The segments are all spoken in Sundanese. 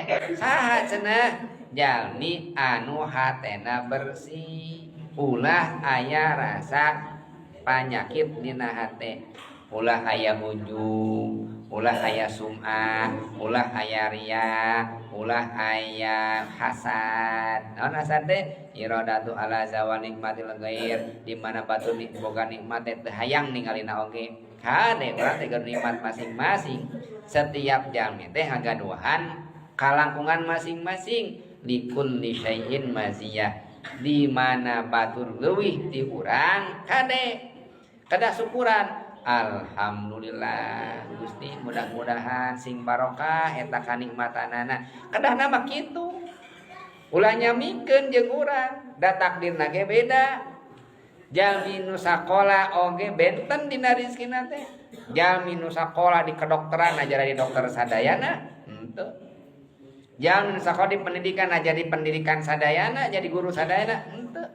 Saha cenah jalmi anu hatena bersih, ulah aya rasa panyakit dina hate, ulah aya ujub, ulah aya sum'ah, ulah aya ria, ulah aya hasad. Naon hasad teh? Iradatu ala zawal nikmatil ghair, di mana batur boga nikmat teh teu hayang ningalina oge. Kade urang teh nikmat masing-masing. Setiap jalmi teh ngagaduhan kalangkungan masing-masing, likulli syai'in maziyah. Di mana batur leuwih ti urang, kade kedah syukuran. Alhamdulillah Gusti, mudah-mudahan sing barokah eta kanikmatanana. Kedahna mah kitu, ulah nyamikeun jeung urang, da takdirna ge beda. Jalmi nu sakola oge benten dina rezekina teh. Jalmi nu sakola di kedokteran aja di dokter sadayana henteu. Jalmi nu sakola di pendidikan aja di pendidikan sadayana, jadi guru sadayana henteu.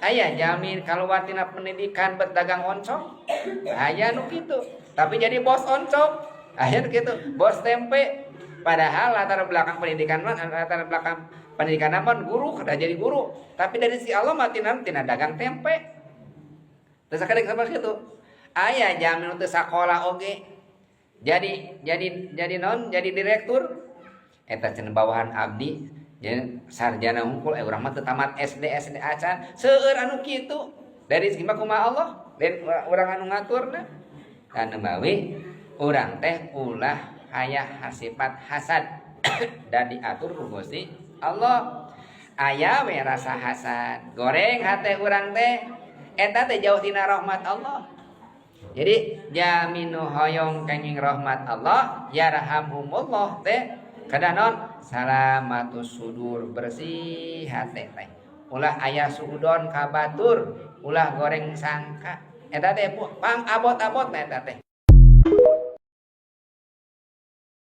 Aya jalmi kaluar tina pendidikan berdagang oncom, aya nu kitu, tapi jadi bos oncom. Aya nu kitu, bos tempe, padahal latar belakang pendidikan mah, latar belakang pendidikan apa, guru, kada jadi guru. Tapi dari si Allah mah tina tina dagang tempe. Terus sakadeng sama kitu. Aya jalmi nu teu sakola oge jadi non jadi direktur. Eta cenah bawahan abdi jadi sarjana hungkul, urang mah teu tamat SD SD acan. Seueur anu kitu. Dari segi mah kumaha Allah dan urang anu ngaturna. Dan nembawi urang teh ulah aya sifat hasad dan diatur ku Gusti Allah. Aya we rasa hasad, goreng hate urang teh, eta teh jauh tina rahmat Allah. Jadi jalmi nu hoyong kenging rahmat Allah, yarhamumullah teh kada non salamatus sudur, bersih hate teh, ulah aya suudon ka batur, ulah goreng sangka. Eta teh pang abot-abot eta teh.